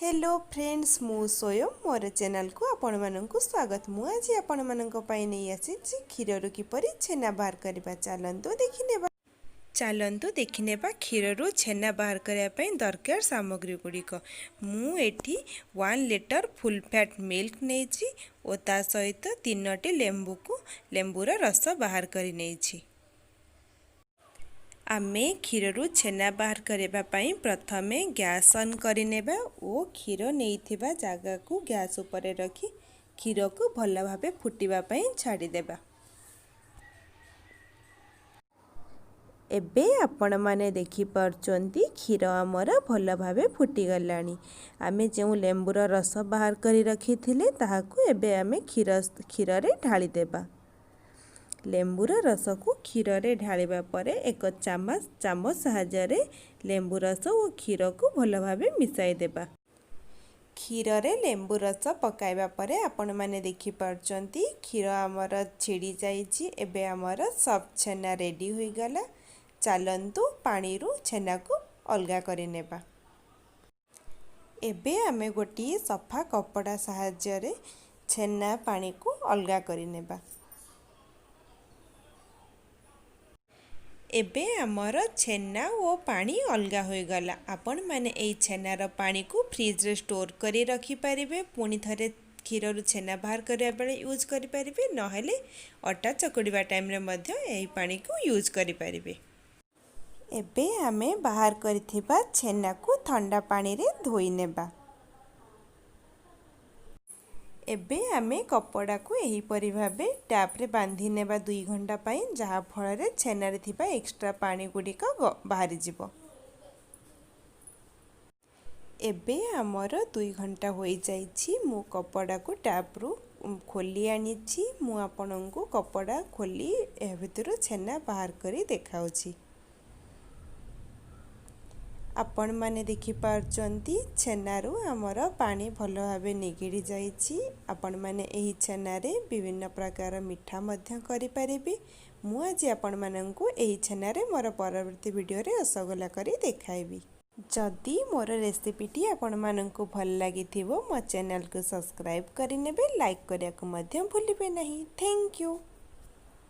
Hello friends, ମୁଁ ସ୍ୱୟଂ, ମୋର ଚ୍ୟାନେଲକୁ ଆପଣମାନଙ୍କୁ ସ୍ୱାଗତ। ମୁଁ ଆଜି ଆପଣମାନଙ୍କ ପାଇଁ ନେଇ ଆସିଛି କ୍ଷୀରରୁ କିପରି ଛେନା ବାହାର କରିବା। ଚାଲନ୍ତୁ ଦେଖିନେବା। ଚାଲନ୍ତୁ ଦେଖିନେବା କ୍ଷୀରରୁ ଛେନା ବାହାର କରିବା ପାଇଁ ଦରକାର ସାମଗ୍ରୀ ଗୁଡ଼ିକ। ମୁଁ ଏଠି 1 ଲିଟର ଫୁଲ୍ ଫ୍ୟାଟ୍ ମିଲ୍କ ନେଇଛି ଓ ତା ସହିତ ତିନୋଟି ଲେମ୍ବୁକୁ ଲେମ୍ବୁର ରସ ବାହାର କରି ନେଇଛି। ଆମେ କ୍ଷୀରରୁ ଛେନା ବାହାର କରିବା ପାଇଁ ପ୍ରଥମେ ଗ୍ୟାସ୍ ଅନ୍ କରିନେବା ଓ କ୍ଷୀର ନେଇଥିବା ଜାଗାକୁ ଗ୍ୟାସ୍ ଉପରେ ରଖି କ୍ଷୀରକୁ ଭଲ ଭାବେ ଫୁଟିବା ପାଇଁ ଛାଡ଼ିଦେବା। ଏବେ ଆପଣମାନେ ଦେଖିପାରୁଛନ୍ତି, କ୍ଷୀର ଆମର ଭଲ ଭାବେ ଫୁଟିଗଲାଣି। ଆମେ ଯେଉଁ ଲେମ୍ବୁର ରସ ବାହାର କରି ରଖିଥିଲେ, ତାହାକୁ ଏବେ ଆମେ କ୍ଷୀରରେ ଢାଳିଦେବା। ଲେମ୍ବୁର ରସକୁ କ୍ଷୀରରେ ଢାଳିବା ପରେ ଏକ ଚାମଚ ସାହାଯ୍ୟରେ ଲେମ୍ବୁ ରସ ଓ କ୍ଷୀରକୁ ଭଲ ଭାବେ ମିଶାଇ ଦେବା। କ୍ଷୀରରେ ଲେମ୍ବୁ ରସ ପକାଇବା ପରେ ଆପଣମାନେ ଦେଖିପାରୁଛନ୍ତି, କ୍ଷୀର ଆମର ଛିଡ଼ି ଯାଇଛି। ଏବେ ଆମର ସଫ୍ଟ ଛେନା ରେଡ଼ି ହୋଇଗଲା। ଚାଲନ୍ତୁ ପାଣିରୁ ଛେନାକୁ ଅଲଗା କରିନେବା। ଏବେ ଆମେ ଗୋଟିଏ ସଫା କପଡ଼ା ସାହାଯ୍ୟରେ ଛେନା ପାଣିକୁ ଅଲଗା କରିନେବା। ଏବେ ଆମର ଛେନା ଓ ପାଣି ଅଲଗା ହୋଇଗଲା। ଆପଣମାନେ ଏଇ ଛେନାର ପାଣିକୁ ଫ୍ରିଜରେ ଷ୍ଟୋର୍ କରି ରଖିପାରିବେ। ପୁଣି ଥରେ କ୍ଷୀରରୁ ଛେନା ବାହାର କରିବା ବେଳେ ୟୁଜ୍ କରିପାରିବେ, ନହେଲେ ଅଟା ଚକୁଡ଼ିବା ଟାଇମ୍ରେ ମଧ୍ୟ ଏହି ପାଣିକୁ ୟୁଜ୍ କରିପାରିବେ। ଏବେ ଆମେ ବାହାର କରିଥିବା ଛେନାକୁ ଥଣ୍ଡା ପାଣିରେ ଧୋଇ ନେବା। ଏବେ ଆମେ କପଡ଼ାକୁ ଏହିପରି ଭାବେ ଟ୍ୟାପ୍ରେ ବାନ୍ଧି ନେବା 2 ଘଣ୍ଟା ପାଇଁ, ଯାହାଫଳରେ ଛେନାରେ ଥିବା ଏକ୍ସଟ୍ରା ପାଣି ଗୁଡ଼ିକ ବାହାରିଯିବ। ଏବେ ଆମର 2 ଘଣ୍ଟା ହୋଇଯାଇଛି। ମୁଁ କପଡ଼ାକୁ ଟ୍ୟାପ୍ରୁ ଖୋଲି ଆଣିଛି। ମୁଁ ଆପଣଙ୍କୁ କପଡ଼ା ଖୋଲି ଏହା ଭିତରୁ ଛେନା ବାହାର କରି ଦେଖାଉଛି। ଆପଣମାନେ ଦେଖିପାରୁଛନ୍ତି, ଛେନାରୁ ଆମର ପାଣି ଭଲ ଭାବେ ନିଗିଡ଼ି ଯାଇଛି। ଆପଣମାନେ ଏହି ଛେନାରେ ବିଭିନ୍ନ ପ୍ରକାର ମିଠା ମଧ୍ୟ କରିପାରିବେ। ମୁଁ ଆଜି ଆପଣମାନଙ୍କୁ ଏହି ଛେନାରେ ମୋର ପରବର୍ତ୍ତୀ ଭିଡ଼ିଓରେ ରସଗୋଲା କରି ଦେଖାଇବି। ଯଦି ମୋର ରେସିପିଟି ଆପଣମାନଙ୍କୁ ଭଲ ଲାଗିଥିବ, ମୋ ଚ୍ୟାନେଲକୁ ସବସ୍କ୍ରାଇବ୍ କରିନେବେ। ଲାଇକ୍ କରିବାକୁ ମଧ୍ୟ ଭୁଲିବେ ନାହିଁ। Thank you.